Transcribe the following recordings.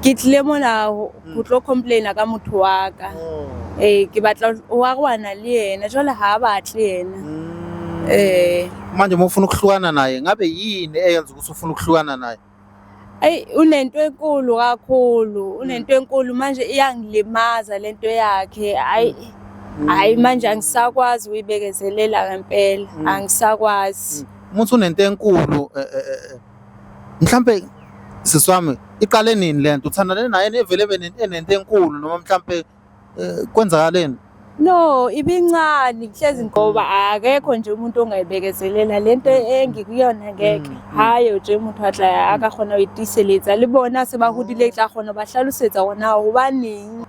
Ke tlile mona ho tlo complaina ka motho wa ka. Ee, ke batla ho arohana le yena, jwale ha a batle yena. Ee. Manje uma ufuna ukuhlukana naye ngabe yini eyenza ukuthi ufune ukuhlukana naye? Eyi, unento enkulu kakhulu, unento enkulu manje iyangilimaza lento yakhe. Hhayi, hhayi manje angisakwazi ukuyibekezelela ngempela, angisakwazi. Uma uthi unento enkulu mhlampe sisi wami iqale nini lento? Uthandane naye evele ebe enento enkulu noma mhlampe kwenzakaleni? No, ibincane kuhlezi ngoba akekho nje umuntu ongayibekezelela lento engikuyona ngeke. Hayi nje umuntu atla a ka kgona ho itiseletsa le bona se ba hodile tla kgona ho ba hlalosetsa hore na hobaneng.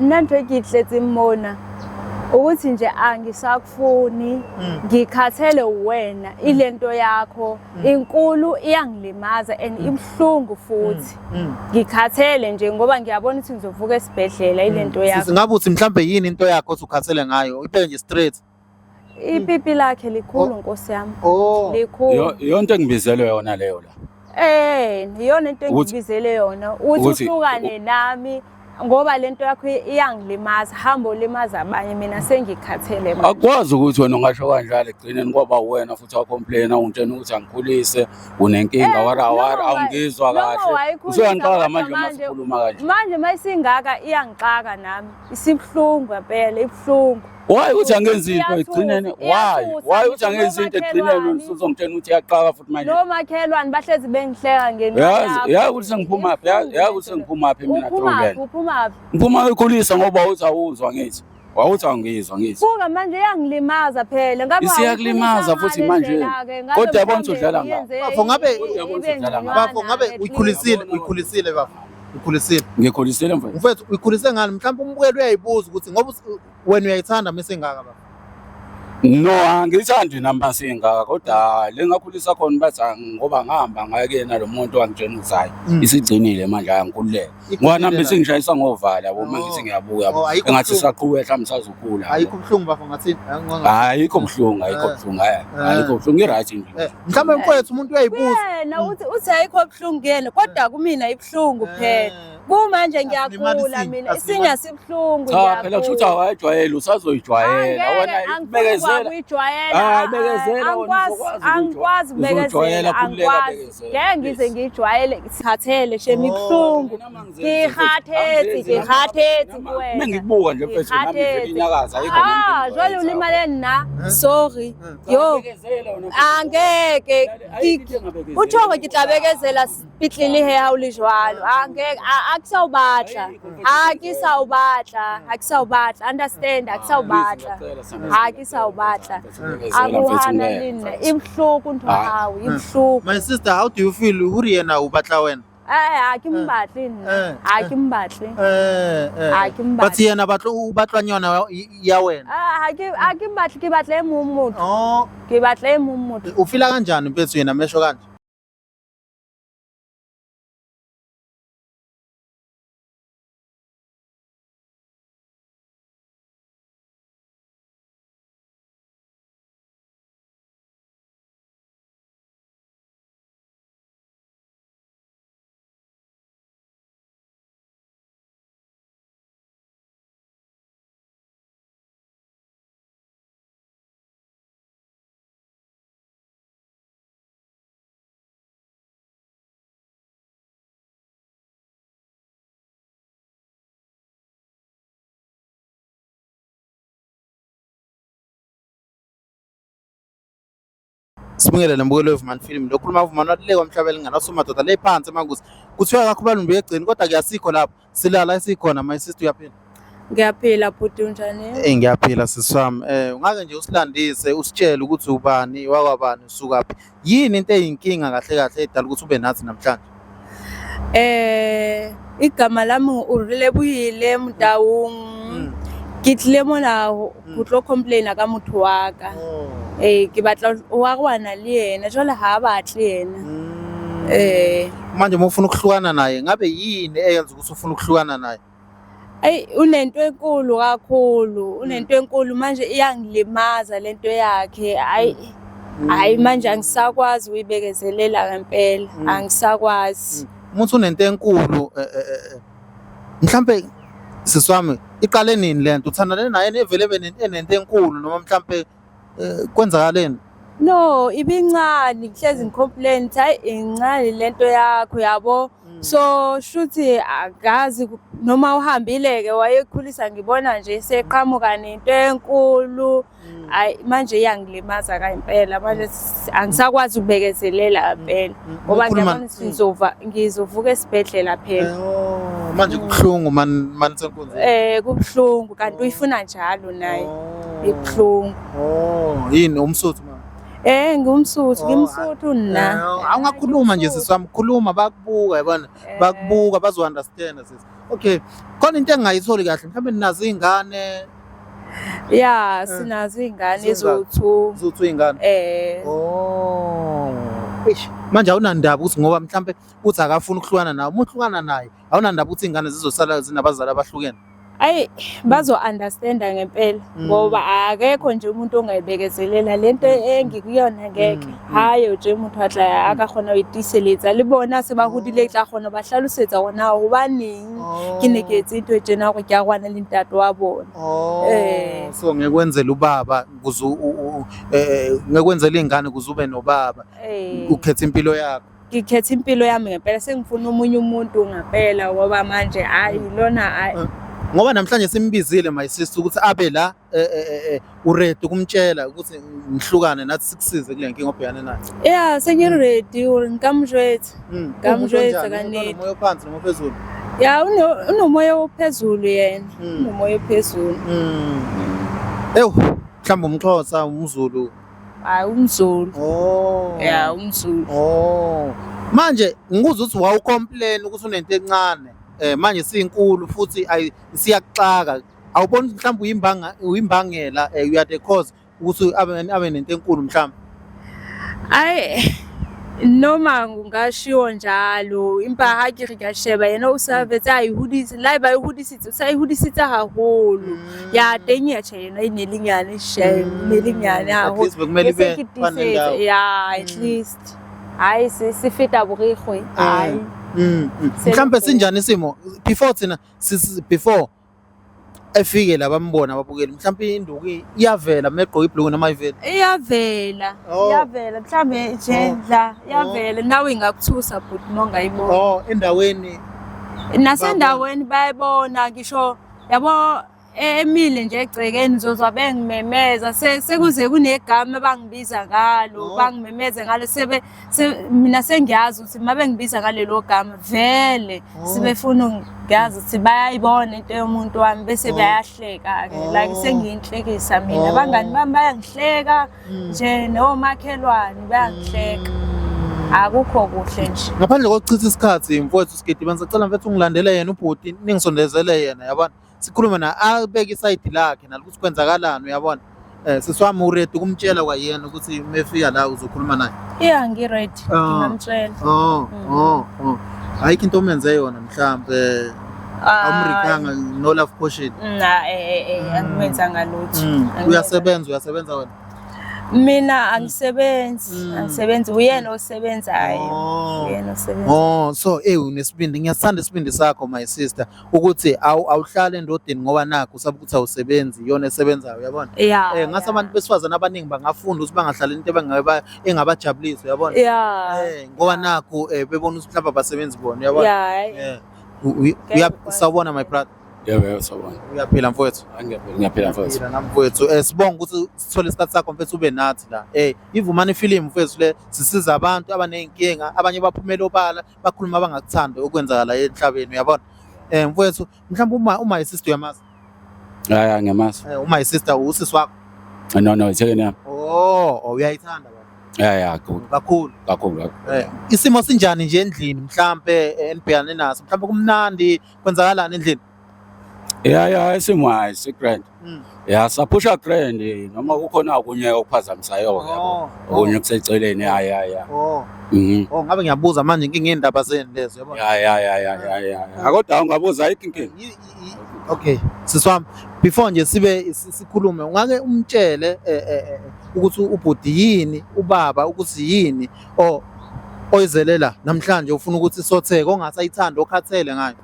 Nna ntho e ke e tletseng mona ukuthi nje angisakufuni, ngikhathele uwena, ilento yakho inkulu iyangilimaza and ibuhlungu futhi. Ngikhathele nje ngoba ngiyabona ukuthi ngizovuka esibhedlela ilento yakho. Sisi ngabe uthi mhlambe yini into yakho othi ukhathele ngayo? Ibeke nje straight. Ipipi lakhe likhulu nkosi yami. Oh. Likhulu. Yonto engibizelwe yona leyo la. Iyona into engibizele yona ukuthi uhlukane nami ngoba lento yakho iyangilimaza, hamba ulimaza abanye, mina sengikhathele manje. Akwazi ukuthi wena ungasho kanjalo ekugcineni kwaba wena futhi wacomplaina ungitshena ukuthi angikhulise, unenkinga wara wara, awungizwa kahle. Usuyangixaka manje uma sikhuluma kanje. Manje mayisingaka iyangixaka nami, isibuhlungu ngempela, ibuhlungu. Why uthi angenzi into ekugcineni? Why? Why uthi angenzi into ekugcineni usuzongitshena ukuthi iyaqaka futhi manje? Nomakhelwane bahlezi bengihleka ngenxa yakho. Yazi ukuthi sengiphumaphi, yazi ukuthi sengiphumaphi mina Uphumaphi, uphumaphi? Ngiphuma ekhulisa ngoba uthi awuzwa ngithi. Wawuthi awungizwa ngithi. Buka manje iyangilimaza phela. Ngabe Isiyakulimaza futhi manje. Kodwa yabona ukuthi udlala ngawo. Bafo ngabe bafo ngabe uyikhulisile, uyikhulisile bafo. Uyikhulisile. Ngikhulisile mfethu. Mfethu uyikhulise ngani? Mhlawumbe umbukeli uyayibuza ukuthi ngoba wena uyayithanda mesingaka bafo. No, angiyithandi nami masingaka kodwa le ngakhulisa khona bathi ngoba ngihamba ngaya kuyena lo muntu wangitshena ukuthi hayi isigcinile manje ayangikhululeka. Ngoba nami bese ngishayisa ngovala yabo uma ngithi ngiyabuya yabo. Engathi saqhubeka mhlawumbe sazokhula. Ayikho buhlungu bafo ngathini? Ayikho buhlungu, ayikho buhlungu, ayikho buhlungu i-right nje. Mhlawumbe mfowethu umuntu uyayibuza. Yena uthi uthi ayikho buhlungu kuyena kodwa kumina ibuhlungu phela. Kumanje ngiyagula mina, isinya sibuhlungu. Cha phela kusho ukuthi awayijwayele, usazoyijwayela. Wena bekezela. Uyijwayela. Ah, bekezela wena uzokwazi. Angikwazi ukubekezela, angikwazi. Ngeke ngize ngiyijwayele, ngikhathele shem ibuhlungu. Ngikhathetse, ngikhathetse kuwena. Mina ngikubuka nje mfethu nami ngivele inyakaza ayikho. Ah, jwale ulimale nna. Sorry. Yo. Angeke. Uthoko ke tla bekezela sepetlele he ha o le jwalo. Angeke, ha ke sa o batla. Ha ke sa o batla, ha ke sa o batla. Understand, ha ke sa o batla. Ha ke sa o batla. Arohana le nna. E bohloko ntho ya hao, e bohloko. My sister, how do you feel? Hore yena o batla wena? Ha ke mbatle nna. Ha ke mbatle. Ha ke mbatle. But yena batla o batlwang yona ya wena? Ha ke ha ke mbatle, ke batla e mong motho. Oh. Ke batla e mong motho. O feel kanjani mfethu yena mesho kanje? Sibingelele mbukelo weVumani Film. Lo khuluma Vumani wathi le kwamhlaba elinganaso madoda le phansi emanguzi. Kuthiwa kakhulu balumbi egcini kodwa kuyasikho lapho. Silala esikhona my sister uyaphila. Ngiyaphila bhuti unjani? Ngiyaphila sisi wami. Ungake nje usilandise usitshele ukuthi ubani wakwabani usukaphi. Yini into eyinkinga kahle kahle edala ukuthi ube nathi namhlanje? Igama lami uRelebohile Motaung. Ke tlile mona ho tlo complaina ka motho wa ka. Ke batla ho arohana le yena, jwale ha a batle yena. Manje uma ufuna ukuhlukana naye ngabe yini eyenza ukuthi ufune ukuhlukana naye? Eyi, unento enkulu kakhulu, unento enkulu manje iyangilimaza lento yakhe. Hhayi, hhayi manje angisakwazi ukuyibekezelela ngempela, angisakwazi. Umuntu unento enkulu mhlambe sisi wami iqale nini lento uthandane naye evele enento enkulu noma mhlambe kwenzakaleni? No, ibincane ngihlezi ngicomplain hayi incane lento yakho yabo. So shuthi akazi noma uhambile-ke wayekhulisa ngibona nje seqhamuka nento enkulu. Hayi manje iyangilimaza kayimpela manje angisakwazi ukubekezelela phela ngoba ngiyabona ukuthi ngizovuka esibhedlela phela. Oh, manje kubuhlungu man man senkonzeni. Kubuhlungu kanti uyifuna njalo naye. Ibuhlungu. Oh, yini umsuthu mama? Ngumsuthu, ngimsuthu na. Awungakhuluma nje sisi wami, khuluma bakubuka yabona. Bakubuka bazo understand sisi. Okay, khona into engingayitholi kahle mhlawumbe ninazo izingane. Ya, sinazo izingane eziwu-2. Ziwu-2 izingane? Oh. Eish, manje awunandaba ukuthi ngoba mhlambe uthi akafuni ukuhlukana nawe, uma uhlukana naye awunandaba ukuthi izingane zizosala zinabazali abahlukene. Ayi bazo understanda ngempela ngoba akekho nje umuntu ongayibekezelela lento engikuyona ngeke. Hayi nje umuntu atla akakhona uyitiseletsa le bona se ba hodile tla khona ba hlalosetsa hore na hobaneng ke ne ke etse into e tjena hore ke a rwana le ntate wa bona. So ngekwenzela ubaba kuze ngekwenzela ingane kuze ube nobaba. Ukhetha impilo yakho. Ngikhetha impilo yami ngempela sengifuna omunye umuntu ngempela ngoba manje hayi lona hayi. Ngoba namhlanje simbizile my sister ukuthi abe la uready ukumtshela ukuthi ngihlukane nathi sikusize kule nkinga obhekane nayo. Yeah, sengiready uri ngikamjwethe. Ngamjwethe kanene. Umoya ophansi noma ophezulu? Ya, unomoya ophezulu yena. Unomoya ophezulu. Ewu, mhlawumbe umXhosa, umZulu. Hayi umZulu. Oh. Ya, umZulu. Oh. Manje ngikuzwa ukuthi wawucomplain ukuthi unento encane. Manje siyinkulu futhi siyakuxaka. Awuboni mhlawumbe uyimbangela you are the cause ukuthi abe nento enkulu mhlawumbe. Ayi noma ngashiwo njalo empa ha ke re ka sheba yena o sa fetse a e hodise la ba e hodisitse o sa e hodisitse haholo. Ya teng ya tjhe yena e ne le nyane shame ne le nyane At haholo. least bekumele Ke se ibe ke tiisetse, banendawo. ya at least hayi se feta borikgwe hayi. Mhlambe sinjani isimo before thina before efike la bambona ababukeli mhlawumbe induku iyavela megqoka ibhluku noma ayiveli? Iyavela. Iyavela mhlambe nje la iyavela nawe ingakuthusa bhuti uma ungayibona. Oh, endaweni nasendaweni bayibona ngisho yabo emile nje egcekeni uzozwa bengimemeza sekuze kunegama abangibiza ngalo bangimemeze ngalo sebe mina sengiyazi ukuthi uma bengibiza ngalelo gama vele sebefuna ngiyazi ukuthi bayayibona into yomuntu wami bese bayahleka ke like sengiyinhlekisa mina abangani bami bayangihleka nje nomakhelwane bayangihleka akukho kuhle nje. Ngaphandle kokuchitha isikhathi mfowethu Sigidi bengisacela mfethu ungilandele yena ubhuti ningisondezele yena yabona sikhulume na abeke isayidi lakhe nalokuthi kwenzakalani uyabona. Sisi wami uready ukumtshela kwayena ukuthi mefika la uzokhuluma naye? Yeah, ngiready. Ngingamtshela. Oh, oh, oh. Ayikho into omenze yona mhlambe. Awumrikanga no love potion. Na angimenzanga lutho. Uyasebenza wena? Mina angisebenzi, angisebenzi uyena osebenzayo. Uyena osebenzayo. Oh, so unesibindi, ngiyathanda isibindi sakho my sister ukuthi awuhlale endodeni ngoba nakho usaba ukuthi awusebenzi, iyona esebenzayo uyabona? Yeah. Ngase abantu besifazane abaningi bangafunda ukuthi bangahlali into engabajabulisa uyabona? Yeah. Ngoba nakho bebona ukuthi mhlawumbe abasebenzi bona uyabona? Yeah. Sawubona my brother. Yebo, sawubona. Uyaphila mfowethu? Ngiyaphila mfowethu. Ngiyaphila nami mfowethu. Sibonga ukuthi sithole isikhathi sakho mfethu ube nathi la. Ivumani film mfethu le sisiza abantu abaneyinkinga, abanye baphumela obala, bakhuluma abangakuthandi okwenzakala emhlabeni uyabona? Mfowethu, mhlawumbe uma isister uyamazi? Hayi, ngiyamazi. Uma isister usisi wakho? No, ithekeni yami. Oh, uyayithanda baba. Yeah, kakhulu. Kakhulu. Isimo sinjani nje endlini mhlambe enibhekane naso? Mhlambe kumnandi kwenzakalani endlini? Yeah, isimo hayi si grand. Yeah, saphusha grand noma kukhona okunye okuphazamisayo yabo. Okunye kuseceleni yeah. Oh. Oh, ngabe ngiyabuza manje inkinga indaba zenu lezo yabo. Yeah. Akodwa ungabuza ayikho inkinga. Okay, sisi wami, before nje sibe sikhulume ungake umtshele ukuthi ubhuti yini, ubaba ukuthi yini or Oyizelela namhlanje ufuna ukuthi isotheke ongasayithandi okhathele ngayo.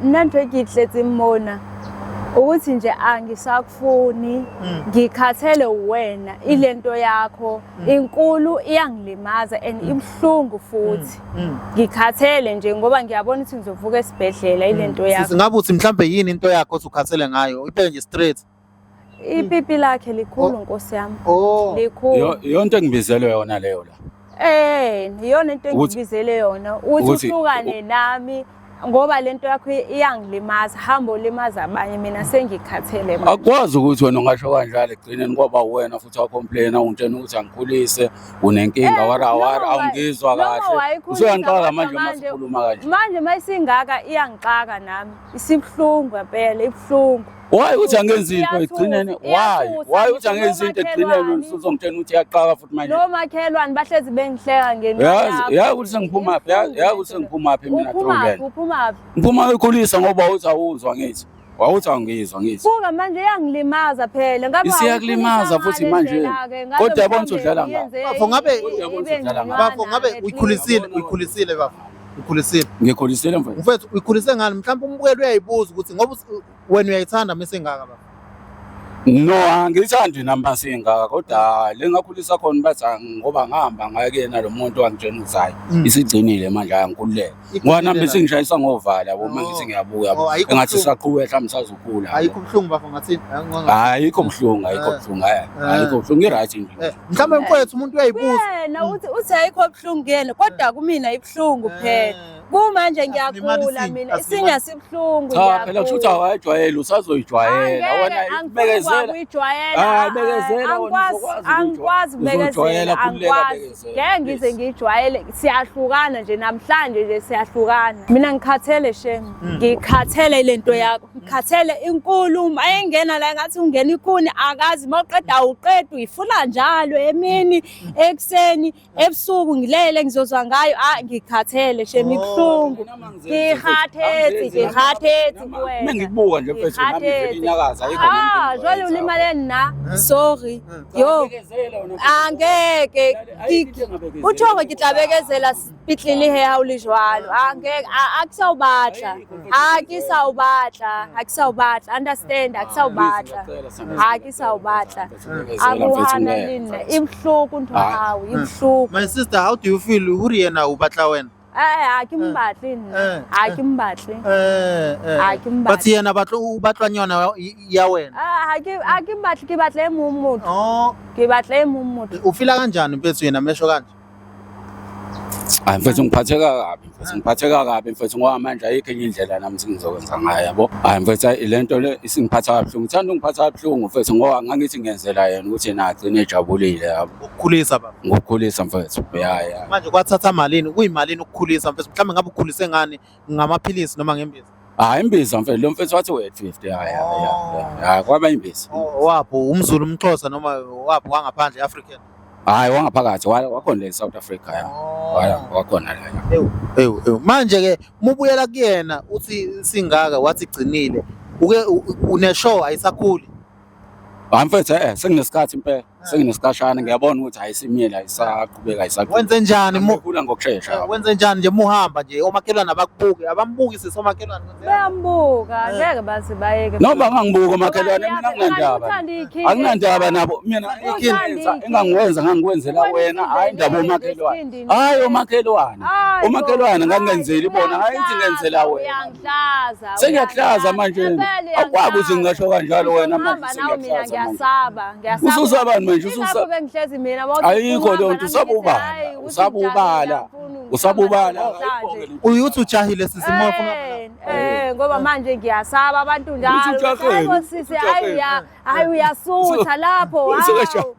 Nna ntho e ke e tletseng mona ukuthi nje angisakufuni ngikhathele wena ilento yakho inkulu iyangilimaza and ibuhlungu futhi ngikhathele nje ngoba ngiyabona ukuthi ngizovuka esibhedlela ilento yakho. Sisi ngabe uthi mhlambe yini into yakho othi ukhathele ngayo? Ibheke nje straight. Ipipi lakhe likhulu nkosi yami. Oh. Likhulu. Yonto engibizelwe yona leyo la. Iyona into engibizele yona uthi uhlukane nami ngoba lento yakho iyangilimaza, hamba ulimaza abanye, mina sengikhathele manje. Akwazi ukuthi wena ungasho kanjalo ekugcineni kwaba wena futhi wacomplaina ungitshena ukuthi angikhulise unenkinga wara wara awungizwa kahle. Usuyangixaka manje uma sikhuluma kanje. Manje mayisingaka iyangixaka nami, isibuhlungu ngempela, ibuhlungu. Why uthi angenzi into ekugcineni? Why? Why uthi angenzi into ekugcineni usuzongitshena ukuthi iyaqaka futhi manje? Nomakhelwane bahlezi bengihleka ngenxa yakho. Yazi ukuthi sengiphuma phi? Yazi ukuthi sengiphuma phi mina Truleni. Uphuma phi? Ngiphuma ekhulisa ngoba uthi awuzwa ngithi. Wawuthi awungizwa ngithi. Buka manje iyangilimaza phela. Ngabe isiyakulimaza futhi manje. Kodwa yabona ukuthi udlala ngakho. Bafo ngabe bafo ngabe uyikhulisile uyikhulisile bafo. Uyikhulisile. Ngikhulisile mfethu. Mfethu uyikhulise ngani? Mhlawumbe umbukeli uyayibuza ukuthi ngoba wena uyayithanda mesingaka baba. No, angiyithandi nami masingaka kodwa le ngakhulisa khona bathi ngoba ngihamba ngaya kuyena lo muntu wangitshena ukuthi hayi isigcinile manje ayangikhululeka. Ngoba nami bese ngishayisa ngovala yabo uma ngithi ngiyabuka yabo. Engathi saqhubeka mhlawumbe sazokhula. Ayikho buhlungu bafo ngathini? Ayikho buhlungu, ayikho buhlungu, ayikho buhlungu i-right nje. Mhlawumbe mfowethu umuntu uyayibuza. Yena uthi ayikho buhlungu yena kodwa kumina ibuhlungu phela. Kumanje ngiyagula mina isinya sibuhlungu. Cha phela kusho ukuthi awayijwayele usazoyijwayela wena bekezela. Hayi bekezela wena angikwazi ukubekezela angikwazi. Ngeke ngize ngijwayele siyahlukana nje namhlanje nje siyahlukana. Mina ngikhathele shem ngikhathele lento yakho ngikhathele inkulumo ayengena la ngathi ungena ikhuni akazi mawuqeda awuqeda uyifuna njalo emini ekuseni ebusuku ngilele ngizozwa ngayo ah ngikhathele shem ibuhlungu ngikhathetse ngikhathetse kuwena mina ngikubuka nje mfethu nami vele inyakaza ayikho ah jwale ulimale na sorry yo angeke uthoko ke tla bekezela sepetlele he ha o le jwalo angeke a ke sa o batla ha ke sa o batla ha ke sa o batla understand ha ke sa o batla ha ke sa o batla Akuhana le nna e bohloko ntho ya hao e bohloko. My sister, how do you feel hore yena o batla wena? Eh ha ke mbatle nna. Ha ke mbatle. Eh. Ha ke mbatle. But yena batlo o batlwang yona ya wena? Ah ha ke ha ke mbatle ke batla e mong motho. Oh. Ke batla e mong motho. O feel kanjani mfethu yena mesho kanje? Hayi mfethu ngiphatheka kabi mfethu ngiphatheka kabi mfethu ngoba manje ayikho enye indlela nami sengizokwenza ngayo yabo. Hayi mfethu hayi le nto le isingiphatha kabuhlungu. Ngithanda ungiphatha kabuhlungu mfethu ngoba ngangithi ngenzela yena ukuthi yena agcine ejabulile yabo. Ukukhulisa baba. Ngokukhulisa mfethu. Ya ya. Manje kwathatha malini? Kuyimalini ukukhulisa mfethu? Mhlawumbe ngabe ukhulise ngani? Ngamaphilisi noma ngembiza? Hayi imbiza mfethu lo mfethu wathi we-50 ya ya ya. Ya kwaba imbiza. Oh, wapho umZulu umXhosa noma wapho wangaphandle African? Hayi wangaphakathi wakhona le South Africa ya. Wakhona la. Ewu ewu ewu. Manje ke mubuyela kuyena uthi singaka wathi gcinile. Uke une show ayisakhuli. Hayi mfethu senginesikhathi impela. Senginesikhashana ngiyabona ukuthi ayisimile ayisaqhubeka ayisaqhubeka. Wenze njani mu khula ngokushesha? Wenze njani nje muhamba nje omakhelwane abakubuke abambuki sisi omakhelwane bayambuka ngeke baze bayeke. Noma ngangibuka omakhelwane mina anginandaba. Anginandaba nabo mina engangiwenza ngangikwenzela wena hayi indaba omakhelwane. Hayi omakhelwane. Omakhelwane ngangenzeli bona hayi ngithi ngenzela wena. Uyangihlaza. Sengiyakuhlaza manje. Akwazi ukuthi ngingasho kanjalo wena manje sengiyakuhlaza. Ngiyasaba. Ngiyasaba. Ususabani manje ususa. Ingakho bengihlezi mina Ayikho leyo nto usabubala. Usabubala. Usabubala. Uyuthi ujahile sisi mofu Ngoba manje ngiyasaba abantu njalo. Hayibo sisi hayi uya hayi uyasutha lapho.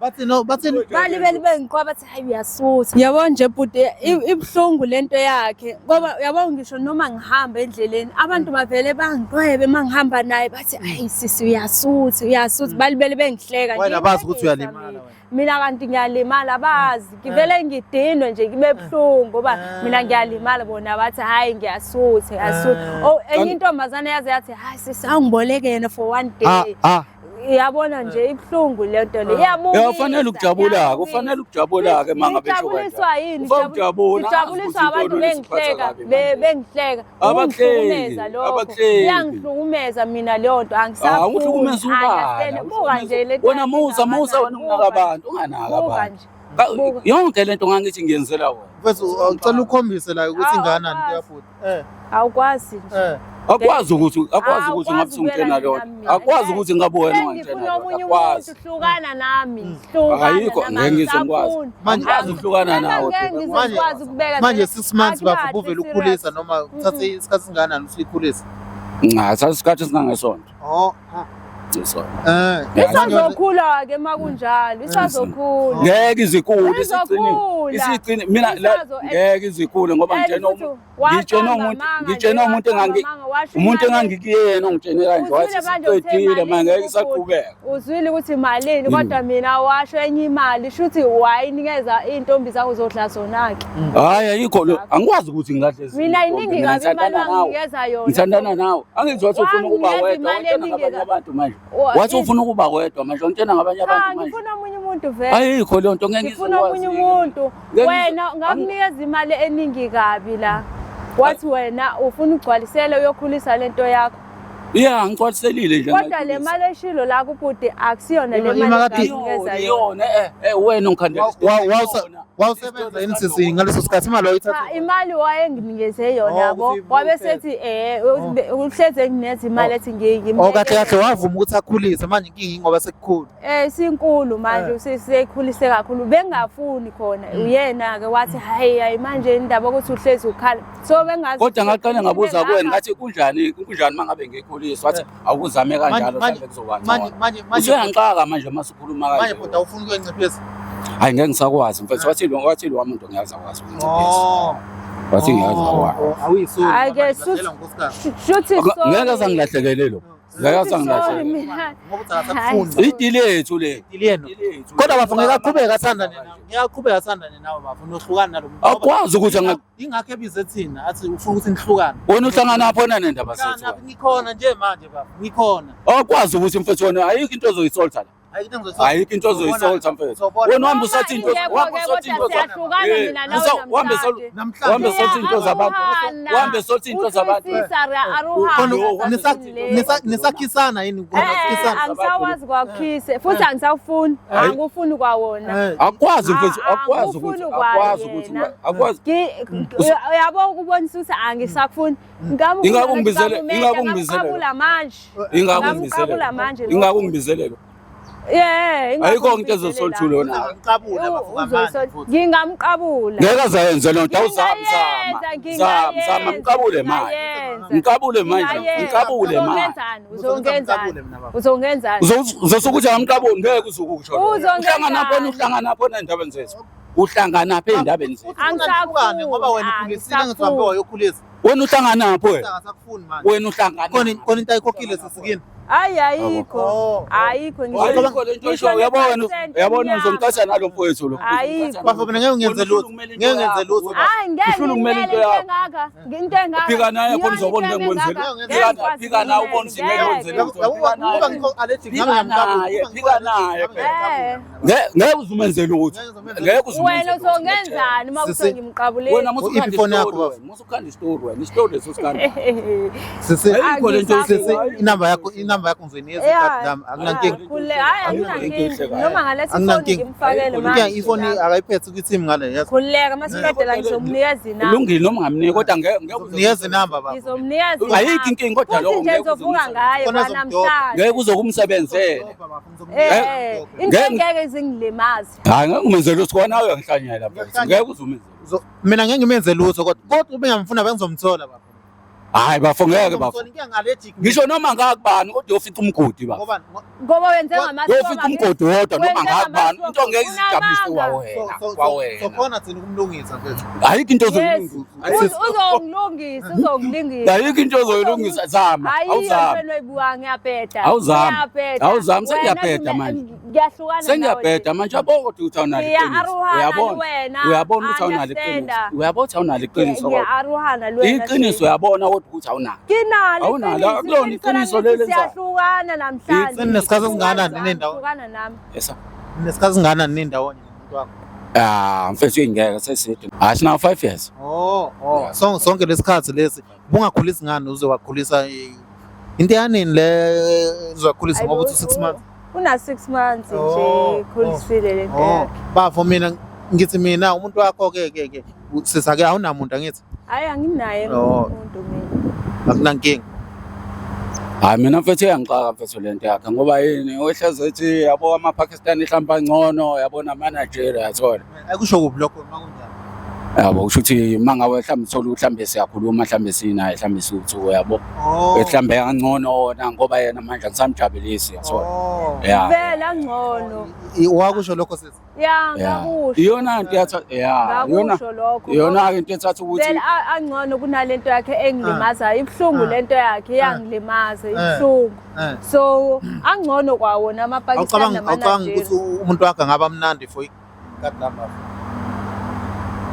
Bathi no bathi balibeli bengiqwa bathi hayi uyasutha. Yabo nje bhuti ibuhlungu lento yakhe ngoba uyabona ngisho noma ngihamba endleleni abantu bavele bangiqwebe mangihamba naye bathi hayi sisi uyasutha uyasutha balibele bengihleka. Wena bazi ukuthi uyalimala wena. Mina kanti ngiyalimala bazi ngivele ngidinwe nje ngibe buhlungu ngoba mina ngiyalimala bona bathi hayi ngiyasutha ngiyasutha. Oh enye intombazane yaze yathi hayi sisi awungiboleke yena for one day. Iyabona nje ibuhlungu le nto le. Iyabukisa. Ya ufanele ukujabula-ke, ufanele ukujabula-ke uma ngabe esho kanjalo. Ngijabuliswa yini? Ufake ukujabula, Ngijabuliswa azi ukuthi abantu intoni esiphatha bengihleka, kabi manje. bengihleka. Abakuhleki, Kungihlukumeza lokho. abakuhleki. Iyangihlukumeza mina leyo nto angisafuni. Ah, uhlukumeza Understand? ubala. Buka nje le nto Wena musa, musa wena unaka Buka abantu, unganaka Buka abantu. nje. Buka. Yonke lento ngangithi ngiyenzela wena. Mfethu ngicela ukhombise la ukuthi Ah, inganani awukwazi. yabhuti. Eh Awukwazi nje. eh. Akwazi ukuthi akwazi ukuthi Awukwazi ngabe usungitshena ukubuyela lona. nami. Akwazi ukuthi ngabe wena Sengifuna ungangitshena omunye lona. Akwazi. umuntu hlukana nami. Hlukana Ayikho, nami, ngeke ngize ngikwazi. angisafuni. Manje- Angikwazi ukuhlukana nawe. Ngeke ngize Manje- ngikwazi ukubeka Manje nje. 6 months bafo Akukahle, buvele serious. ukhulisa noma kuthathe isikhathi singanani usuyikhulisa? Cha, thatha isikhathi esingangesonto. Oh. ah, Isonto. Eh. Isazokhula ke makunjalo, isazokhula. Ngeke izikhule isigcine. Izokhula. Isigcine mina la- Izazo- ngeke izikhule ngoba And ngitshena futhi ngitshena waqamba umuntu amanga ngitshena nje, umuntu waqamba engangi amanga, washo umuntu imali. engangikuyena ongitshene kanje wathi Uzwile manje uthe siqedile malini manje ngeke ubhuti? isaqhubeka. Uzwile ukuthi malini kodwa mina washo enye imali shuthi wayinikeza iy'ntombi zakho zodla zona-ke. Hayi ayikho lo angikwazi ukuthi ngingadle ezinye Mina izintombi. iningi Mina kabi imali ngithandana nawe. wanginikeza yona. Ngithandana nawe. Angithi wathi ufuna ukuba Wanginikeza wedwa, imali wangitshena eningi ngabanye kabi. abantu manje. Wathi ufuna ukuba wedwa manje, wangitshena ngabanye Cha, abantu manje. ngifuna omunye umuntu vele. Ayikho leyo nto ngeke ngize Ngifuna omunye ngikwazi. umuntu. Ngeke ngize- Wena ngakunikeza imali eningi kabi la. Wathi wena ufuna ugcwalisele uyokhulisa lento yakho. Ya, ngigcwaliselile nje. Kodwa le mali eshilo la kubhuti akusiyona le mali Imakati- engakunikeza yona. Iyona eh wena ongikhandela. Wawusebenza yini sisi ngaleso sikhathi imali Cha, wayithatha? imali wayenginikeze yona Oh, yabo. ukuthi Wabe sethi uhleze enginikeza imali ethi ngiyimele. Oh kahle kahle wavuma ukuthi akhulise manje inkinga ingoba sekukhulu. Sinkulu manje seyikhulise kakhulu bengafuni khona uyena ke wathi hayi hayi manje indaba ukuthi uhlezi ukhala so bengazi Kodwa ngaqale ngabuza kuwena ngathi kunjani kunjani mangabe ngikhuliswa wathi awukuzame kanjalo Manje mhlawumbe kuzoba manje ngcono. manje manje Usuyangixaka manje uma usukhuluma manje kanje. bhuti awufuni ukuyonciphisa. Hayi ngeke ngisakwazi mfethu wathi lo muntu ngeke akwazi ukunciphisa. Oh. Wathi ngeke akwazi. Oh, awuyisoli. Hayi ke, Lahlelwa ngunkosikazi. shuthi Ngeke azangilahlekele lo. Ngeke Sorry azangilahlekele. mina. Ngoba uthi akasakufuni. Idili yethu le. Idili yenu. Kodwa bafo ngeke aqhubeke athandane nawe. Ngeke aqhubeke athandane nawe bafo nohlukana nalo muntu. Akwazi ukuthi anga Ingakho ebize thina athi ufuna ukuthi nihlukane. wena uhlangana phi wena nendaba zethu. Hlukana, ngikhona nje manje bafo. Ngikhona. Awukwazi ukuthi mfethu wena ayikho into ozoyisolta la. Ayikho into engizoyisolta. Ayikho into ozoyisolta mfethu. Uzobona. Wena uhamba usathi into Ingekho-ke, uhamba usathi into kodwa siyahlukana Eh, mina nawe uhambe namhlanje. Namhlanje. uhambe usathi into zabantu. Uhambe usathi into zabantu. Khona nisakhisana yini khona sikhisana. Angisawazi kwakukhise futhi angisawufuni angikufuni kwawona. Eh, Akwazi mfethu Ah, akwazi ukuthi angikufuni akwazi ukuthi kwayena. akwazi Uyabo ukubonisa ukuthi angisakufuni. Ingakungibizele- manje. ingakungibizele manje. ingakungibizele Yeah, ayikho into ezosolthula wena Ngiqabule bafo kamanje futhi. Ngingamqabula. ngeke azayenze loo nto awuzama zama zama zama mqabule manje mqabule manje mqabule manje Uzongenzani? Ngimqabule mina bafo. Uzongenzani? uzosuke uthi angamqabuli ngeke usuke ukusho Uzongenzani? uhlangana phona uhlangana phona endabeni zethu uhlangana phi endabeni zethu Uthi ufuna nihlukane ngoba wena ukhulisile ngithi uhambe wayokhulisa. wena uhlangana phi wena Akasakufuni manje. wena uhlangana Khona khona into ayikhokhile sisikini. Hayi ayikho. Oh. Ayikho Ayikho le nto eshoyo uyabona wena uyabona uzomqasha nalo mfowethu lo Ayikho. Bafo mina ngeke ngenze lutho. Ngeke ngenze lutho. bafo. Hayi ngeke Uhlula ukumela ngimele into yakho. engaka. Into engaka. Phika naye khona uzobona Iyona ngeke ngikwenzele. into engaka. Phika Ngeke ngikwazi phika nawe ubone ukuthi ngeke ngeke. wenzele lutho. Yabo kuba ngikho allergic Phika nami ngiyamqabula. naye, Kuba ngikho phika allergic, naye nami phela. ngiyamqabula. Ngeke uzumenze lutho. Ngeke uzumenze Wena lutho. uzongenzani uma Sisi- kuthiwa ngimqabulile? Wena musu Iphi ukhanda ifoni yakho, isitori baba? wena, musu ukhanda isitori wena, isitori leso sikhanda. Sisi Ayikho le nto sisi inamba yakho ngizoyinikeza ikhadi lami akunankinga. Hayi akunankinga. Noma ngaletha ifoni Akunankinga. ngimfakele Inkinga manje. ifoni akayiphethe kwi-team ngale yazi. Khululeka masiqedela ngizomnikeza inamba. Ulungile noma ungamniki kodwa ngeke ngeke Ngizomnikeza inamba baba. Ngizomnikeza. Ayikho inkinga kodwa lokho Futhi nje ngeke ngizovuka uze ngaye Khona kwanamhlanje. ngeke uzokumsebenzela. Into engeke izingilimaze. Hayi ngeke umenze lutho kona nawe uyangihlanyela mfethu. Ngeke uzumenze. Mina ngeke ngimenze lutho kodwa kodwa ube ngiyamfuna bengizomthola baba. Hayi bafo ngeke bafo. Ngizomthola inkinga ngi-allergic. Ngisho noma ngakubani kodwa uyofica umgodi bafo. Ngoba Ngoba wenze ngamasoka. Uyofica umgodi wodwa noma Wenze ngakubani ngamasoka. into ngeke izijabulise Unamanga. kwawena so kwawena. khona thina ukumlungisa mfethu. Ayikho into Yes. ozoyilungisa. Uzongilungisa, uzongilungisa. Ayikho into ozoyilungisa zama Ayiyo awuzama. into oyibuka ngiyabheda. Awuzami. Ngiyabheda. Awuzami, Wena sengiyabheda dume- manje. Ngiyahlukana nawe Sengiyabheda manje yabo kodwa ukuthi awunalo Ngiya iqiniso. aruhana Uyabona? wena. Uyabona ukuthi awunalo Understand. iqiniso. Uyabona ukuthi awunalo iqiniso kodwa. Ngiya-aruhana lwena. Iqiniso uyabona kodwa kodwa ukuthi awunalo. Nginalo Awunalo, akulona iqiniso leli enzayo. Siyahlukana namhlanje. Seninesikhathi esingakanani nendawo? Hlukana nami. Yesa. Nesikhathi singakanani nindawonye nomuntu wakho? Ah, mfethu ingeke seside. Ah, sina 5 years. Oh. Yeah. Sonke lesikhathi lesi ubungakhulisi ngani uze wakhulisa into yanini le uzokhulisa ngoba uthi 6 months. Una 6 months Oh, nje khulisile lento Oh, yakhe. bafo mina ngithi mina umuntu wakho ke ke ke sisake awunamuntu angithi Hayi anginaye Oh. umuntu mina. akunankinga. Hayi mina mfethu iyangixaka mfethu lento yakhe ngoba yini ohlezi ethi yabo ama-Pakistan mhlawumbe angcono yabo nama-Nigeria yathola. Akusho kuphi lokho makunjalo. Yabo kusho ukuthi uma ngabe mhlawumbe uthola ukuthi mhlawumbe siyakhuluma mhlawumbe sinaye mhlawumbe siwu-two yabo. Oh. Mhlawumbe angcono wona ngoba yena manje angisamjabulisi yathola. Oh. Yeah. Vele angcono. Wakusho lokho sisi. Ya Yeah. ngakusho. Iyona nto yatha yeah, iyona Ngakusho lokho. iyona ke into ethatha ukuthi Vele angcono kunalento yakhe engilimazayo. Ibuhlungu Ah. lento yakhe iyangilimaza, ibuhlungu. Eh. So angcono kwawona amaPakistan Awucabangi awucabangi namaNigeria. ukuthi umuntu wakhe angaba mnandi for ikati lami.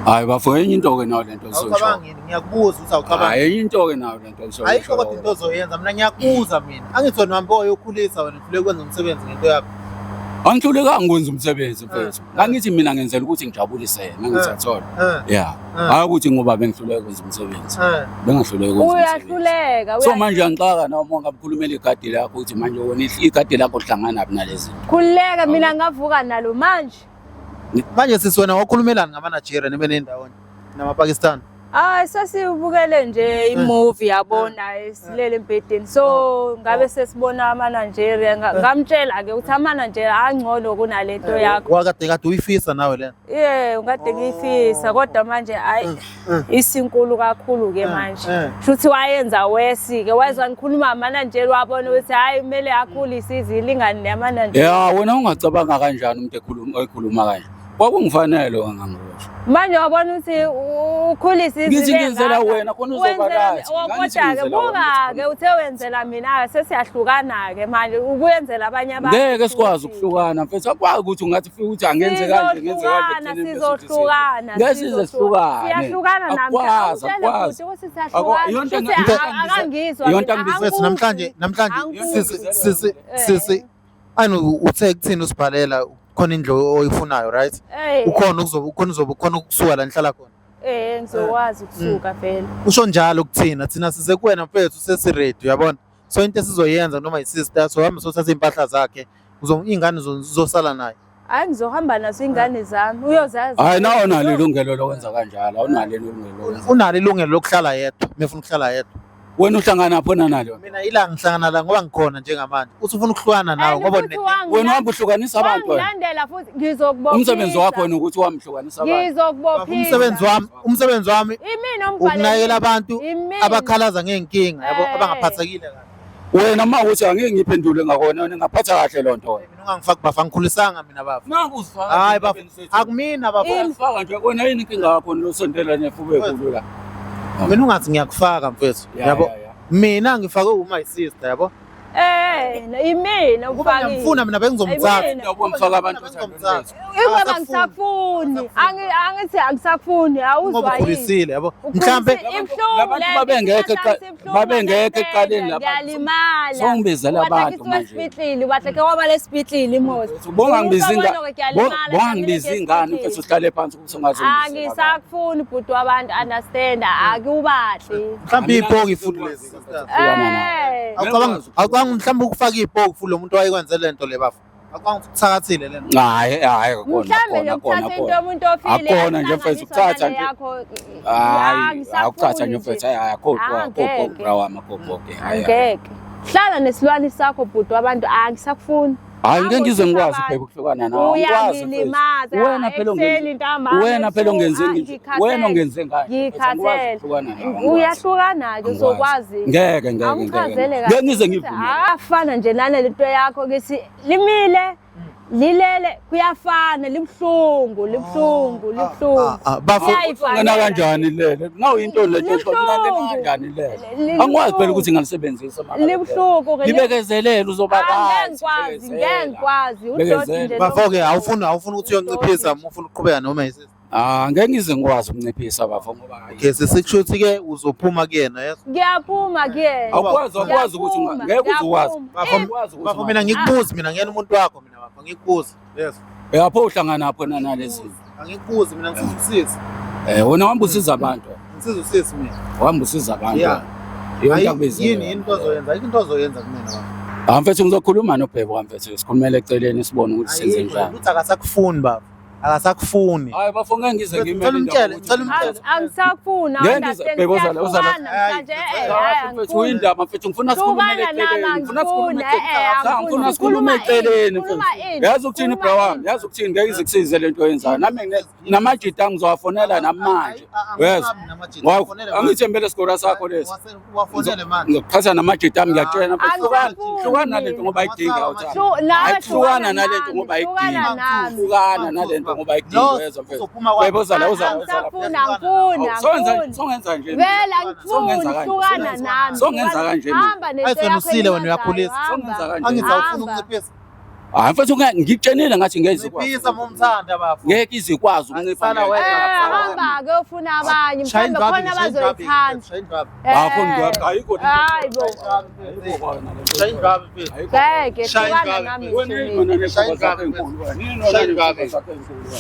hayi bafo enye into ke nayo lento esosho. Awucabangi yini? Ngiyakubuza ukuthi awucabangi. Hayi enye into ke nayo lento esosho. Ayikho kodwa into ozoyenza mina ngiyakubuza mina. Angithi wena uhambe wayokhulisa wena ufule kwenza umsebenzi ngento yakho. Angihlulekanga ukwenza umsebenzi mfethu. Eh. Ngangithi mina ngenzela ukuthi ngijabulise yena, ngithi athola. Eh. Yeah. Eh. Hayi ukuthi ngoba bengihluleka ukwenza umsebenzi. Eh. Bengahluleka ukwenza umsebenzi. Uyahluleka. So manje uyangixaka noma ungabukhulumela igadi lakho ukuthi manje wena igadi lakho lihlangana phi nalezi zinto. Khululeka mina ngavuka nalo manje. Manje sisi wena wakhulumelani ngama-Nigeria nibe nendawonye namaPakistan? Hayi sasibukele nje imovie yabona silele embhedeni. So ngabe sesibona ama-Nigeria ngamtshela ke ukuthi ama-Nigeria angcono kunalento yakho. Wakade kade uyifisa nawe lena. Yeah, ngikade ngiyifisa kodwa manje hayi isinkulu kakhulu ke manje. Shuthi wayenza wesi ke wayezwa ngikhuluma ama-Nigeria wabona ukuthi hayi kumele akhulise izilingane nama-Nigeria. Ya wena ungacabanga kanjani umuntu ekhuluma ekhuluma kanje? Kwakungifanele wangangikusho. Manje wabona ukuthi ukhulise Ngithi izinto ngenzela engaka. wena khona uzoba Wenzela- right. Oh, Ngangithi kodwa-ke ngenzela wena buka-ke uthe wenzela mina-ke sesiyahlukana-ke manje ukuyenzela abanye abantu Ngeke sikwazi futhi. ukuhlukana mfethu akwazi ukuthi ungathi fika ukuthi angenze kanje ngenze kanje Sizohlukana, ekugcineni bese uthi sizohlukana Ngeke size sihlukane. Siyahlukana Akwazi, namhlanje. akwazi. Ukuthi Akwa- siyahlukana. iyonto Shuthi akangizwa iyonto mina, angibizwa- Mfethu namhlanje namhlanje Angikuzwa. sisi sisi sisi ani uthe kuthini usibhalela khona indlu oyifunayo right? Eh, Ukhona ukuzoba ukhona uzoba ukhona ukusuka la nihlala khona. eh ngizokwazi ukusuka vele. Usho njalo kuthina thina size kuwena mfethu sesi-ready uyabona. So into esizoyenza noma i-sister sohamba sothatha iy'mpahla zakhe iy'ngane zosala naye. Hayi ngizohamba nazo iy'ngane zami uyozazi. Hayi nawe unalo ilungelo lokwenza kanjalo, awunalo ilungelo lokwenza. Unalo ilungelo lokuhlala yedwa, uma efuna ukuhlala yedwa. Wena uhlangana phi nalo? Mina ila ngihlangana la ngoba ngikhona njengamanje. Uthi ufuna ukuhlukana nawe And ngoba futhi Wena uhamba uhlukanisa abantu wena. Wangilandela futhi ngizokubophisa. Umsebenzi wakho wena ukuthi wamhlukanisa abantu. Ngizokubophisa. umsebenzi wami Imina ombhalelile. ukunakekela abantu Imina. abakhalaza ngey'nkinga yabo Eh. abangaphathekile kahle. Wena uma ukuthi angeke ngiphendule ngakona wena ngaphatha kahle loo nto wena. Mina ungangifaki bafa angikhulisanga mina bafa. Nangu uzifaka. Hayi bafa akumina bafa. Uyafaka nje wena yini inkinga yakho losondela nefuba ekhulu la. Mina ungathi ngiyakufaka mfethu Ya, yabo. ya, ya. Mina ngifake uma sister yabo. Eh, imina Ukuba ufakile. ngiyamfuna mina bengizomthatha. Imina. Yabo mfaka abantu Bengizomthatha. Ingoba Akasafuni. angisafuni. Angithi angisafuni Ngoba awuzwa yini. ukhulisile yabo. Mhlambe Ibuhlungu Labantu le nto, babengekho ihlala ibuhlungu babengekho le ekuqaleni nto, laba. Ngiyalimala. Songibizela abantu manje. Ubahle ubahle ke waba lesipitlile imoto. Bongangibiza Umuntu ingane. abona ukuthi ngiyalimala, Bongangibiza mhlawumbe ingane lesipitlile. mfethu uhlale phansi ukuthi ungazongibizela. Angisakufuni bhuti wabantu understand akubahle. mhlambe ipoki futhi lezi. sister. Eh. Awucabangi mhlambe ukufaka ipoki futhi lo muntu wayekwenzele lento le bafa. Awucabangi ukuthi uthakathile lento. Hayi hayi kona Mhlambe kona nje kona ukuthatha into kona. yomuntu ofile. Akona nje mfethu, ukuthatha nje. Hayi akuthatha nje mfethu hayi akho akho bra wami akho okay hayi. Angeke. Hlala nesilwane sakho bhuti wabantu angisakufuni. Hayi ngeke ngize ngikwazi phela ukuhlukana nawe. Angikwazi mfethu. Uyangilimaza. Wena phela Ekuseni ntambama, wena phela ebusuku, ongenze nje. Wena ongenze ngani? Ngikhathele. Uyahlukana-ke uzokwazi. Ngeke ngeke ngeke. Awuchazele Ngeke ngize ngivume. Afana nje nale lento yakho ngithi limile lilele kuyafana libuhlungu libuhlungu libuhlungu. Bafo Liyayifanela. Ngena kanjani lele? Nawu into le nto Libuhlungu. kanjani lele? Angikwazi phela ukuthi ngalisebenzise mara. Libuhlungu ke. Libekezelele uzoba Angeke right. ngikwazi, ngeke ngikwazi. Udoti Bekezela. nje lo. bafo ke awufuni awufuni ukuthi uyonciphisa uma ufuna ukuqhubeka noma yisister. Ah, ngeke ngize ngikwazi ukunciphisa bafo ngoba hayi. Okay, sesikusho ukuthi ke uzophuma kuyena, yes? Ngiyaphuma kuyena. Awukwazi awukwazi ukuthi Ngiyaphuma, ngeke uze ukwazi. ngiyaphuma. Bafo, Awukwazi ukuthi bafo mina ngikubuzi mina ngiyena umuntu wakho mina bafo, ngikubuzi. Yes. Yapho uhlangana pho nalezi. Angikubuzi mina ngisiza usisi. Eh wena uhamba usiza abantu. Ngisiza usisi mina. Uhamba usiza abantu. Yeah. Yonke Ayi, akubizele. Yini into ozoyenza? Ayikho into ozoyenza kumina bafo. Ah mfethu ngizokhuluma noBhebo mfethu sikhulumele eceleni sibone ukuthi senze Ayikho njani. ukuthi akasakufuni baba. Akasakufuni. Hayi bafo ngeke ngize Ngicela ngimele umtshele, ngicela umtshele. Angisakufuni, Ngeke ngize- Bheka, uzala- uzala- siyahlukana namhlanje, eh, Cha, hhayi, mfethu angifuni. uyindaba mfethu ngifuna sikhulumele Hlukana nami, eceleni ngifuna sikhulume angifuni, eceleni eh, Cha, angifuni. ngifuna sikhulume Khuluma ini, eceleni khuluma mfethu ini, yazi ukuthini khuluma bra wami ini. yazi ukuthini ngeke izikusize lento oyenzayo nami namajita ngizowafonela namanje wezwa Ngoba angithembele isigora sakho lesi Wafonele manje. ngizokuphatha namajita ami ngiyakutshela mfethu hlukana Angisafuni. hlukana nalento ngoba ayidingi awuthanda Nawe Hayi, hlukana nalento nami, ngoba ayidingi. hlukana nami. Hlukana nalento ngoba ayidingi No, wezwa mfethu uzophuma kwakho. Yebo uzala uzala uzala Angisafuni, angifuni, Songenza angifuni. songenza nje Vele angifuni, Songenza kanje, hlukana songenza- nami. songenza kanje mina. Hamba nento Ayi, wena yakho usile wena, elimazayo, uyakhulisa. hamba. Songenza kanje. Angithi awufuni Hamba. ukunciphisa. Hayi mfethu ngikutshenile ngathi ngeke izikwazi. Nciphisa mumthanda bafo. Ngeke izikwazi ukuncipha. Sala ngeke. wedwa. Eh, hamba-ke ufuna abanye, Shaya mhlawumbe indlwabu, khona shaya indlwabu, abazoyithanda. shaya indlwabu. Akho Eh. ndaba ayikho. Hayi bo. Ayikho kona le nto. Shaya indlwabu mfethu. Ayikho. Ngeke, Shaya hlukana indlwabu, nami Wena nje yini mina. wena Shaya ney'mfuba zakho indlwabu, ey'nkulu wena? Yini Shaya wena indlwabu. ney'mfuba zakho ey'nkulu wena?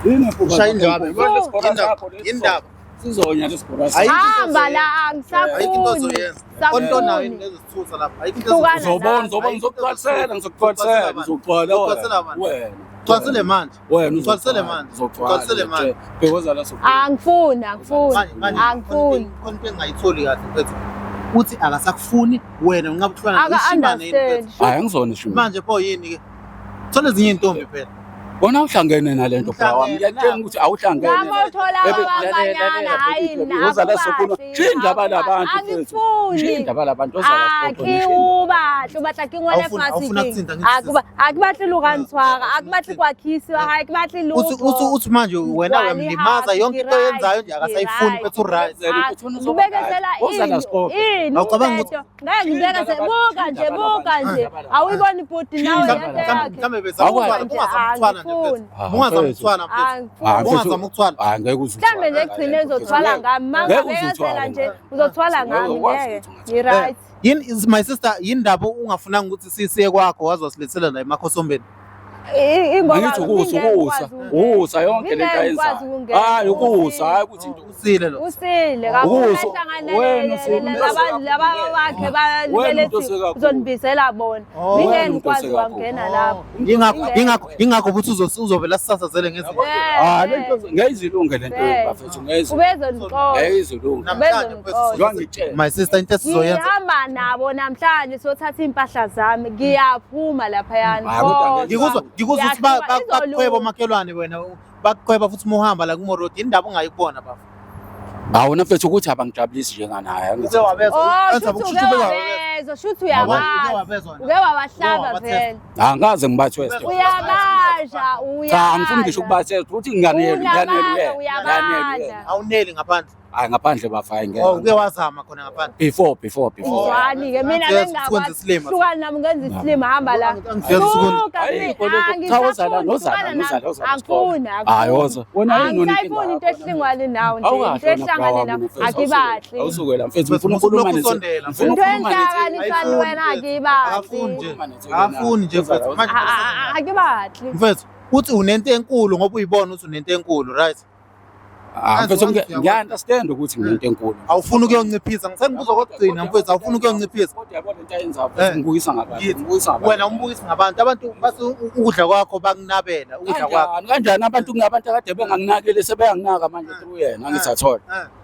Yini iy'mfuba Shaya zakho indlwabu. ey'nkulu? Wena lesigora Indaba, sakho lesi indaba. Sizonya lesigora sakho. Ayikho into Hamba la, ozoyenza. Ayikho into angisafuni. ozoyenza. Khona into onayo yini Safuni. nezosithutha lapha. Ayikho into Hlukana ozoyenza. Uzobona, uzobona, ngizokugcwalisela, ngizokugcwalisela, ngizogcwala Ngizokugcwalisela wena. manje. Wena. Gcwalisele manje. Wena Gcwalisele uzogcwala, manje. uzogcwala, Gcwalisele manje. Bheka la sokugcwala. Angifuni, angifuni. Manje manje Angifuni. khona into engingayitholi kahle mfethu. Uthi akasakufuni wena unqaba ukuhlukana Aka ushimane yini understand. mfethu? Hayi angizona ishumi. Manje pho yini ke? Thola ezinye intombi phela. Wona uhlangene nalento bra wami. Ngiyakutshela ukuthi awuhlangene. Nami uthola Bebe, abamanyana, hayi Woza la sokhuluma. Sho indaba labantu mfethu. Sho Angifuni. indaba labantu oza la Ah, sokhuluma. ke o batle o batla ke ngole Awufuni- fatshe awufuna keng? ukuthinta, ngithi A ke ba- ha ke batle le go ntshwara a ke batle kwa khisiwa ha ke batle Uthi uthi uthi manje wena Ngigcwale uyamlimaza ihhafu, yonke into ngi-right, oyenzayo nje akasayifuni ngi-right. mfethu right. Ngibekezela Woza la ini siqophe. ini Awucabangi ukuthi- umbhedo. Ngeke ngibekezele buka nje buka nje awuyiboni ibhodi nawe Mhlawumbe- lento yakhe Mhlawumbe bezama Awukwazi. ukuthwala, ungazama ukuthwala nje mfethu. Ah, Ungazama mfethu. ukuthwala mfethu. Angifuni. Ah, mfethu. Ungazama ukuthwala. Hayi ngeke uze mhlawumbe nje uthwale. ekugcineni uzothwala ngami ma Ngeke uze ungabekezela uthwale nje ngami. uzothwala Ngeke ngami ukwazi ngeke ukuthi ungathwala. ngi-right Yini my sister yini ndaba ungafunanga ukuthi sisiye kwakho waze wasilethela la emakhosombeni? Ingoba Angithi ukusa ngingeke ukusa ngikwazi ukungena. ukusa yonke lento Ngingeke ngikwazi ayenzayo. ukungena. Hayi ukusa Usile. hayi ukuthi into Usile lo. Usile kakhulu Ukusa. ehlangana Wena usile. laba bakhe Wena umuntu balethi osekakhulu. uzonibizela bona. Oh. Ngingeke Wena umuntu ngikwazi osekakhulu. ukungena lapho. Ingakho ingakho ingakho ukuthi uzovela sisasazele ngezinto. Ah lento ngeke izilunge lento Eh. bafethu ngeke izilunge. Ubezonixoxa. Ngeke izilunge. Namhlanje mfethu Njengoba ngitshela. My sister into esizoyenza Ngihamba nabo namhlanje sothatha impahla zami ngiyaphuma laphayana. Hayi, kodwa ngeke- ngikuzwa ngikuzwa ukuthi Ngiyahluka, bakuqhweba izolunga. omakhelwane wena bakuqhweba futhi uma uhamba la kumorodi indaba ungayibona bafo. Awona mfethu ukuthi abangijabulisi njenganaye. Uke wabezwa Oh, enza shuthi ukuthi uke uke wabezwa. wabezwa, shuthi Uke uyabazi. wabezwa wena. Uke wabahlaba Uke vele. Angikaze ngibathweste. Uyabaja, uyabaja. Cha angifuni ngisho ukubathesta ukuthi ngiyanele ngiyanele Unamanga, ngiyanele. uyabaja. Awuneli ngaphandle. Hayi ngaphandle bafa hayi Oh uke ngeke. wazama khona ngaphandle. Before before before. Uzwani-ke mina Angifuni bengingakwazi ukwenza isilima. hlukana nami ngenza isilima hamba la Angifuni ukwenza- Suka Ayikho mina, lento. Cha wozala angisafuni, nozala hlukana nozala nami. ozala. Angifuni, Hayi woza. Wena yini onenkinga angisayifuni into yakho? ehlingwane nawe nje into Awukahle wena bra ehlangane wami nawe mfethu. akibahle Awusukela mfethu Mfethu, ngifuna ukukhuluma usulokhu nethi. usondela, Ngifuna into ukukhuluma nethi. enhlakanisani wena Akafuni akibahle nje. Akafuni nje mfethu. Manje akibahle mfethu uthi unento enkulu ngoba uyibona ukuthi unento enkulu right? Ah mfethu Angithi ngiya-understand ukuthi nginento enkulu. Awufuni ukuyonciphisa. Ngisengibuza kokugcina mfethu awufuni ukuyonciphisa. Kodwa yabo lento ayenzayo mfethu ngibukisa ngabantu. Ngithi, Ngibukisa ngabantu. Wena umbukisi ngabantu abantu base ukudla kwakho bakunabela ukudla kwakho. Kanjani kanjani abantu ngabantu akade benganginakile sebeyanginaka manje through yena angithi athola.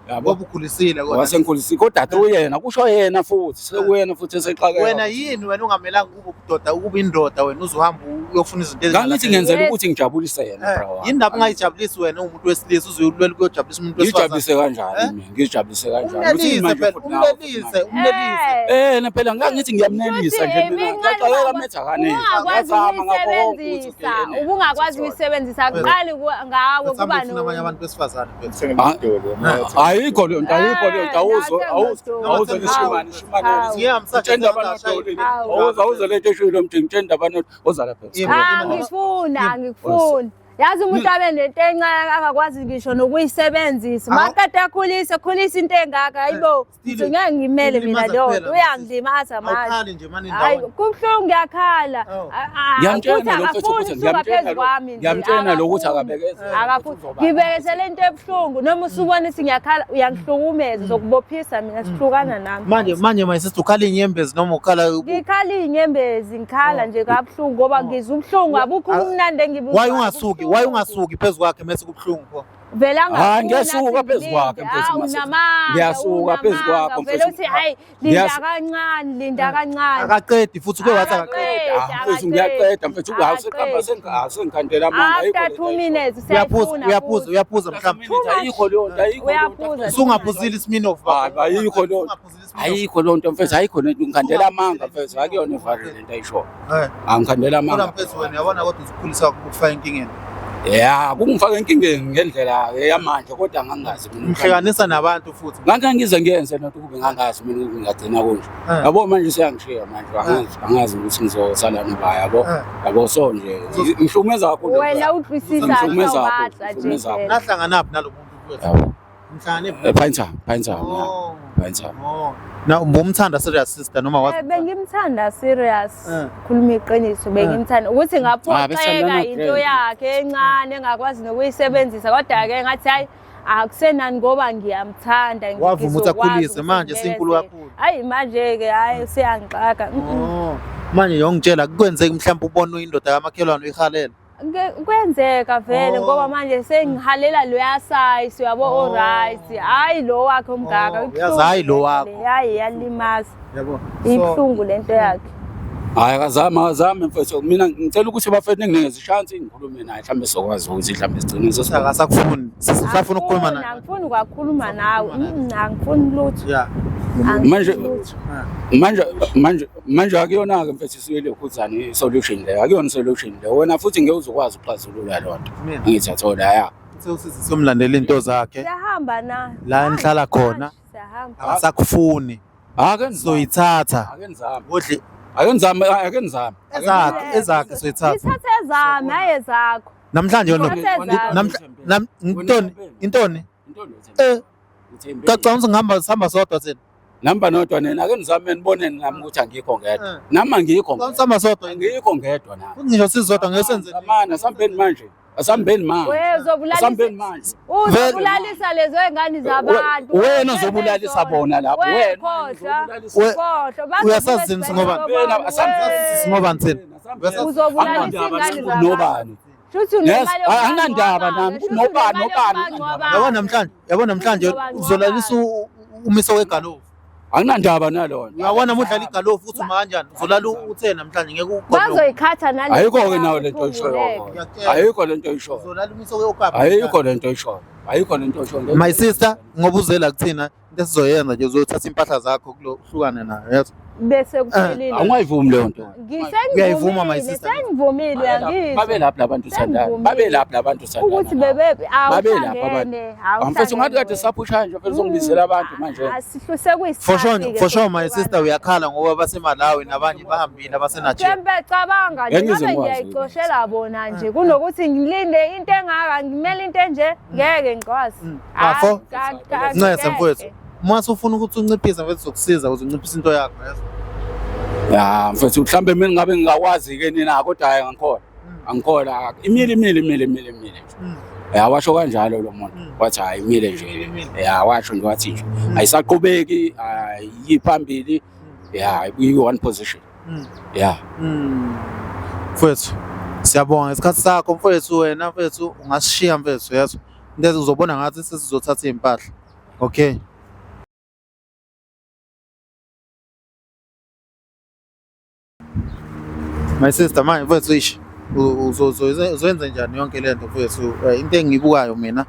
Yabo. Ngoba ukhulisile kodwa. Wasengikhulisi kodwa through yena kusho yena futhi sekuyena futhi esexakeka. Wena yini wena ungamelanga ube ubudoda ukuba indoda wena uzohamba uyofuna izinto Ngangithi ngenzela Yes. ukuthi ngijabulise yena bra wami. Yini ndaba ungayijabulisi wena uwumuntu wesilisa uzoyulwela ukuyojabulisa umuntu wesifazane? Ngijabulise kanjani Eh? mina? Ngijabulise kanjani? Uthini Umnelise manje phela, futhi nawe? umnelise, umnelise. Eh. Eh phela ngangithi ngiyamnelisa Futhi, nje eh, mina. mincane Ngixakeka baba, metha kanene. Ungakwazi Ngiyazama ngakho konke ukuthi ukuyisebenzisa, okay, ubungakwazi ukuyisebenzisa kuqali ngawe Mhlawumbe kuba ufuna abanye no abantu besifazane phela. Ayikho leyo nto, ayikho leyo nto. Awuzwe, Eh, awuzwe, awuzwe Hawu. leshimane, shimane. Hawu. Ngitshela abantu odolile. Awuzwe, awuzwe lento eshilo mthi, ngitshela abantu ozala phela. Yebo. Angifuni, angifuni. Yazi umuntu abe nento encane angakwazi ngisho nokuyisebenzisa. Maqeda akhulise, khulisa into engaka, hayibo. Still, Ngeke ngimele mina ukulimaza leyo kuphela, nto. Uyangilimaza manje. Awukhali nje mani Hayi, ndawonye. kubuhlungu ngiyakhala. Oh. Ngiyamtshela Futhi lo mfethu akafuni ukuthi ukusuka ngiyamtshela phezu kwami nje. ngiyamtshela lo ukuthi akafuni. akabekezele. Akafuni. Ngibekezele into ebuhlungu noma usubona ukuthi ngiyakhala uyangihlukumeza uzokubophisa mina sihlukana nami. Manje my sister ukhala inyembezi noma ukhala Ngikhala iy'nyembezi ngikhala nje kabuhlungu ngoba ngizwa ubuhlungu abukho ubumnandi engibuzwayo. Why ungasuki? Why ungasuki phezu kwakhe mase kubuhlungu pho? Vele Hayi, ngiyasuka phezu kwakhe, mfethu, mase- Ngiyasuka phezu kwakho, Vele mfethu. uthi hayi linda Ngiyas- kancane linda kancane. Akaqedi futhi uke wathi akaqedi. Akaqedi, Ah, mfethu ngiyaqeda mfethu akaqedi. sengikhandela amanga ayikho After lento 2 ayishoyo. minutes Uyaphuza, usayifuna uyaphuza, futhi. uyaphuza mhlawumbe. Minute, ayikho leyo nto ayikho leyo nto. Uyaphuza. Usungaphuzile iSmirnoff. Hayi, ayikho leyo nto. Usungaphuzile iSmirnoff. Ayikho leyo nto mfethu ayikho lento ngikhandela amanga mfethu akuyona ivalile lento ayishoyo. Eh. Angikhandela Kodwa amanga. mfethu wena uyabona kodwa uzikhulisa ukufaka enkingeni. Ya, kungifaka enkingeni ngendlela yamanje kodwa ngangazi mina. Ngihlukanisa nabantu futhi. Ngangize ngiyenze lento kube ngangazi mina ukuthi ngingagcina kunje. Eh. Yabo manje useyangishiya manje angazi ukuthi ngizosala noba yabo. Eh. Yabo so nje ngihlukumeza kakhulu. Wena utlwisisa Ngihlukumeza kakhulu, awubatla nje ngihlukumeza phela. Nahlanganaphi nalo muntu mfethu? Yabo. Nihlangane phi? Pinetown, Pinetown. Oh. Pinetown. Oh. Na ubumthanda serious sister noma wazi? Bengimthanda serious Eh. khuluma iqiniso bengimthanda ukuthi Ah, ngaphoxeka besithandana into grand. yakhe encane engakwazi nokuyisebenzisa kodwa ke ngathi hayi akusenani ngoba ngiyamthanda Wavuma ukuthi ngizokwazi akhulise, manje ukuthi sinkulu ngibekezele. kakhulu. Hayi manje ke hayi siyangixaka. Oh. Manje yongitshela kukwenzeki mhlawumbe ubone indoda kamakhelwane uyihalela. Kwenzeka vele Oh. ngoba manje sengihalela loya size uyabo Oh. oright hayi lo wakhe omngaka Oh, ibuhlungu uyazi, hhayi lo lento wakho. le, hayi iyalimaza Yabo. ibuhlungu lento yakhe. Hayi akazame akazame mfethu mina ngicela ukuthi bafethu ninginikeze ishansi ngikhulume naye mhlawumbe sizokwazi ukuthi mhlawumbe sigcine sesikhona. Akasakufuni. Sisafuna ukukhuluma naye. Angifuni kwakhuluma nawe. Angifuni lutho. Yeah. Angifuni Manje- lutho. Manje akuyona-ke mfethu isiyele ukhuzane i-solution leyo akuyona i-solution leyo wena futhi ngeke uzokwazi ukuxazulula loo nto Mina. angithi yathola ya Uthe usisi somlandela into zakhe Siyahamba na. la nihlala khona Siyahamba. akasakufuni. ake nizame Soyithatha. ake nizame Kodli ake nizame ake nizame ezakhe ezakhe soyithatha. Ngithathe ezami hayi ezakho. Namhlanje wena Ngithathe ezami. namhla nam intoni intoni eh cacanga ukuthi ngihamba sihamba sodwa thina. Namba nodwa nina ake nizame nibone nami ukuthi angikho ngedwa Eh. nami angikho Cacanga ngedwa sihamba sodwa. angikho ngedwa nami Ngisho sizodwa ngeke senze. Zamani asambeni manje asambeni manje Wewe uzobulalisa asambeni manje uzobulalisa lezo ngane zabantu. Wena uzobulalisa bona lapho Wena wena khohlwa. We- Khohlwa. Uyasazi yini ngoba- Singoba thina. Uzobulalisa ingane zabantu. Nobani Shuthi Yes, unemali anginandaba nami, nobani, nobani, anginandaba. Yabona namhlanje uzolalisa umiso wegalofu. Anginandaba nalona. Uyabona uma udlala igalofu uthi uma kanjani uzolala uthe namhlanje ngeke ugome. Bazoyikhatha nale. Ayikho-ke nayo lento oyishoyo. Ayikho lento oyishoyo. Uzolala umiso weokapi. Ayikho lento oyishoyo. Ayikho lento oyishoyo. My sister ngoba uzela kuthina into esizoyenza nje uzothatha impahla zakho kulo uhlukane nayo yes. Bese kuphelile. Awungayivumi leyo nto. Uyayivuma, my sister? Ngisengivumile uyangizwa. Babe lapha labantu thandana. Sengivumile. Babe lapha labantu thandana. Ukuthi bebe Babe lapha abantu. awuhlangene, Mfethu ngathi kade awuhlangene. saphusha nje mfethu uzongibizela abantu manje. Asihluse For sure, for sure my sister uyakhala ngoba baseMalawi nabanye bahambile abaseNigeria. Tempe cabanga nje Ngeke ngize ngabe ngikwazi ngiyayicoshela bona nje kunokuthi ngilinde into engaka ngimele into enje ngeke ngikwazi. Bafo, Hayi, ka- Ncese ngeke. mfowethu. Uma usufuna ukuthi unciphise mfethu sokusiza ukuze unciphise into yakho yes. Ya mfethu mhlambe mina ngabe ngingakwazi ke nina kodwa hayi angikhona. Angikhona. Imile imile imile imile imile nje. Ya washo kanjalo lo muntu. Wathi hayi imile nje. Imile. Ya washo nje wathi nje. Ayisaqhubeki ayiphambili. Ya kuyi one position. Ya. Mfowethu siyabonga isikhathi sakho mfowethu wena mfowethu ungasishiya mfowethu yes. Into uzobona ngathi sesizothatha impahla. Okay. My sister manje mfowethu ish uzoyenza njani yonke lento mfowethu? Into engiyibukayo mina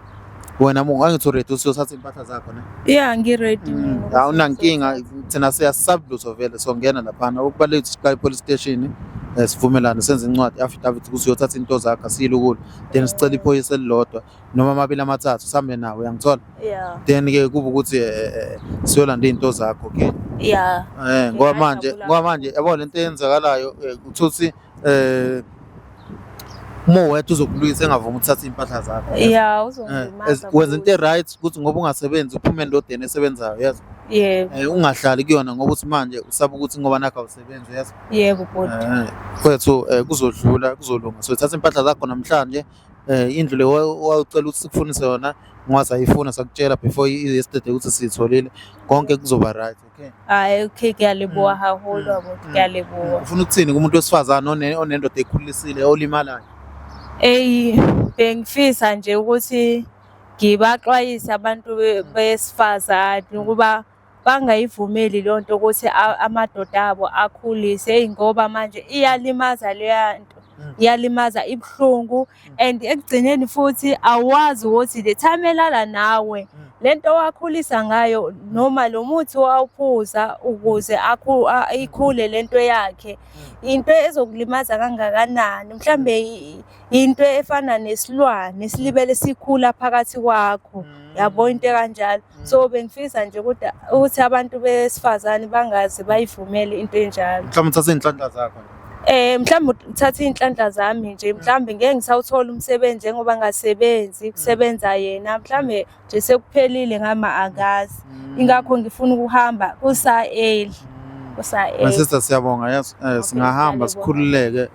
wena mu angithi ready usiyothatha impahla zakho ne? Yeah, ngi-ready mina ukuthi Awunankinga thina siyasabulutho vele songena laphana okubalulekile ukuthi siqale police station sivumelane senze incwadi affidavit ukuthi uyothatha into zakho asiyilukulo then sicela iphoyisa elilodwa noma amabili amathathu sihambe nawe uyangithola Yeah. then ke kuba ukuthi siyolanda iy'nto zakho okay Yeah. Ngoba manje Ngingajabula ngoba manje yabo lento eyenzakalayo uthuthi Uma uwedwa uzokulwisa engavumi ukuthatha iy'mpahla zakho. Ya, Eh, uzongilimaza wenza into futhi. e-right ukuthi ngoba ungasebenzi uphume endodeni esebenzayo yazi. Yebo. Eh, ungahlali kuyona ngoba uthi manje usaba ukuthi ngoba nakho awusebenzi yazi. Yebo bhuti. Eh, mfethu kuzodlula kuzolunga. So thatha impahla zakho namhlanje indlu le wawucela ukuthi sikufunise yona ngoba sayifuna sakutshela before yesterday ukuthi siyitholile. Konke kuzoba right, okay? Hayi okay, ke a leboha haholo abuti, ke a leboha. Ufuna ukuthini kumuntu wesifazane onendoda ekhulisile olimalayo? Eyi, bengifisa nje ukuthi ngibaxwayise abantu besifazane ukuba bangayivumeli leyo nto ukuthi amadoda abo akhulise. Eyi ngoba manje iyalimaza leya nto, iyalimaza, ibuhlungu and ekugcineni futhi awazi ukuthi le time elala nawe le nto owakhulisa ngayo noma lo muthi owawuphuza ukuze ikhule le nto yakhe into ezokulimaza kangakanani. Mhlambe into efana nesilwane esilibele sikhula phakathi kwakho, yabo, into ekanjalo. So bengifisa nje ukuthi abantu besifazane bangaze bayivumele into enjalo. Mhlawumbe uthathe iy'nhlanhla zakho nje. Mhlawumbe uthathe iy'nhlanhla zami nje, mhlawumbe ngeke ngisawuthola umsebenzi njengoba ngasebenzi, kusebenza yena, mhlawumbe nje sekuphelile ngama angazi. Ingakho ngifuna ukuhamba kusa-early, kusa-early. My sister, siyabonga, yes. Singahamba Ngiyabonga. sikhululeke.